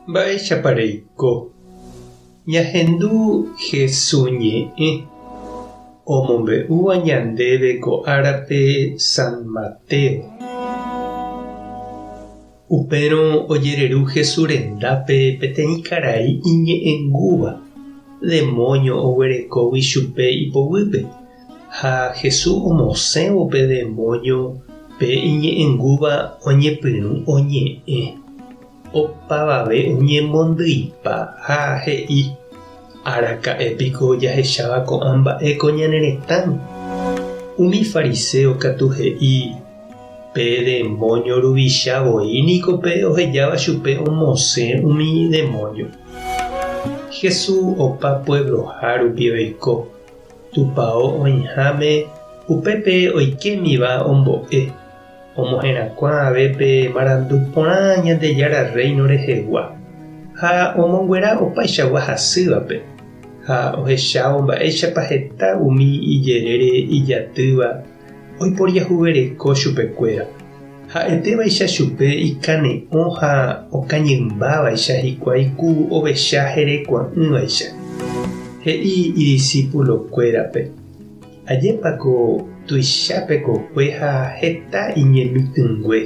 Mba'éichapa reiko? Ñahendu Hesu ñe'ẽ omombe'úva ñandéve ko árape San Mateo. Upérõ ojereru Hesu rendápe peteĩ karai iñe'ẽngúva, demóño oguerekógui chupe ipoguýpe. Ha Hesu omosẽvo pe demóño pe iñe'ẽngúva oñepyrũ oñe'ẽ. Opavave oñemondyipa ha he'i, Araka'e piko jahecháva ko'ã mba'e ko ñane retãme? Umi fariséo katu he'i, Pe demóño ruvicha voi niko pe ohejáva chupe omosẽ umi demóño. Jesús opa puebloha rupi oiko, tupao oĩháme upépe oikémiva ombo'e. Omoherakuã ave pe marandu porã Ñandejára Rréino rehegua, ha omonguera opaichagua hasývape, ha ohechávo mba'éichapa heta umi ijerére ijatýva oiporiahuvereko chupekuéra. Ha'etévaicha chupe ikane'õ ha okañymbávaicha hikuái ku ovecha herekua'ỹvaicha. He'i idisipulokuérape. Ajépa ko tuicha pe kokue ha heta iñemitỹngue,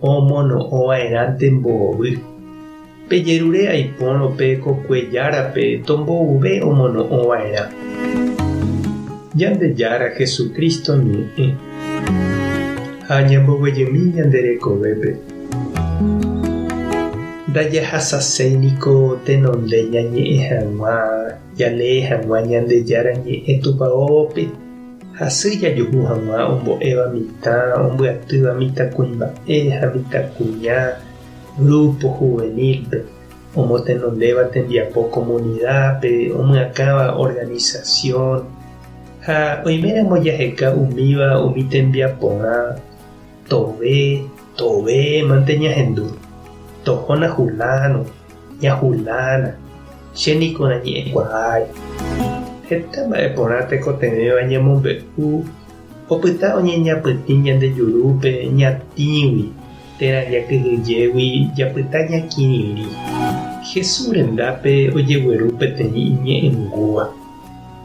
omono'õ va'erãnte mbovy. Pejerure aipórõ pe kokue járape tombouve omono'õ va'erã. Ñandejára Jesucristo ñe'ẽ. Ha ñamboguejymi ñande rekovépe. Ndajahasaséi niko tenonde ñañe'ẽ hag̃ua. Jalee hag̃ua Ñandejára Ñe'ẽ Tupaópe, hasy jajuhu hag̃ua ombo'éva mitã, ombyatýva mitãkuimba'e ha mitãkuña grupo juvenil-pe, omotenondéva tembiapo comunidad-pe, omyakãva organización, ha oiméramo jaheka umíva umi tembiaporã, tove, tove mante ñahendu, tohóna huláno. Ña Julána, che niko nañe'ẽkuaái. Heta mba'e porã tekotevẽva ñamombe'u opyta oñeñapytĩ ñande jurúpe ñatĩgui térã jakyhyjégui japyta ñakirirĩ. Jesús rendápe ojegueru peteĩ iñe'ẽngúva,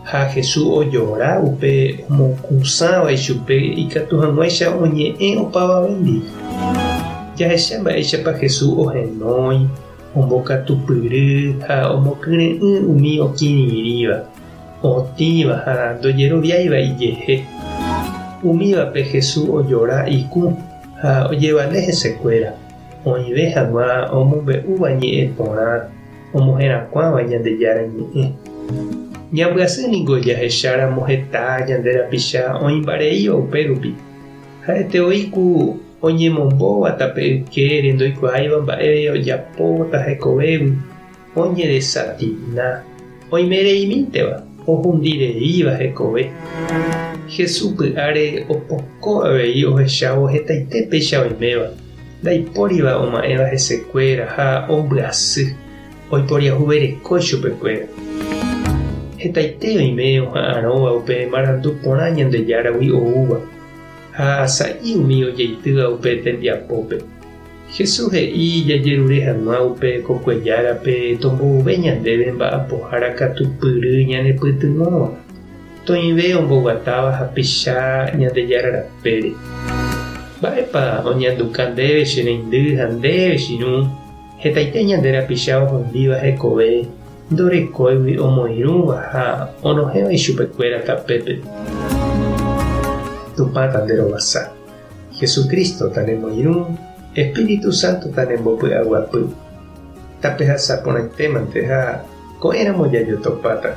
ha Jesús ojora upe omokũsãva ichupe ikatu hag̃uáicha oñe'ẽ opavavéndi. Jahecha mba'éichapa Jesús ohenói, ombokatupyry ha omokyre'ỹ umi okirirĩva, otĩva ha ndojeroviáiva ijehe. Umívape Jesús ojora ikũ ha ojevale hesekuéra, oĩve hag̃ua omombe'úva ñe'ẽ porã omoherakuãva Ñandejára Ñe'ẽ. Ñambyasy ningo jahecháramo heta ñande rapicha oĩmbareíva upérupi. Ha'ete oĩ ku oñemombóva tape ykére ndoikuaáiva mba'e ojapóta hekovégui, oñedesatina, oime reimínteva, ohundi reíva hekove. Jesús py'áre opoko avei ohechávo hetaite péicha oiméva, ndaipóriva oma'ẽva hesekuéra ha ombyasy, oiporiahuvereko ichupekuéra. Hetaite oime oha'arõva upe marandu porã Ñandejáragui oúva, ha sa'i umi ojeitýva upe tembiapópe. Jesús he'i jajerure hag̃ua upe kokuejárape tombouve ñandéve mba'apohára katupyry ñanepytyvõva, toĩve omboguatáva hapicha Ñandejára rapére. Mba'épa oñanduka ndéve che reindy ha ndéve che irũ? Hetaite ñande rapicha ohundíva hekove ndorekóigui omoirũva ha onohẽva ichupekuéra tapépe. Tupã tanderovasa. Jesucristo tanemoirũ, Espíritu Santo tanembopy'aguapy. Tapehasa porãitémante ha ko'ẽramo jajotopáta.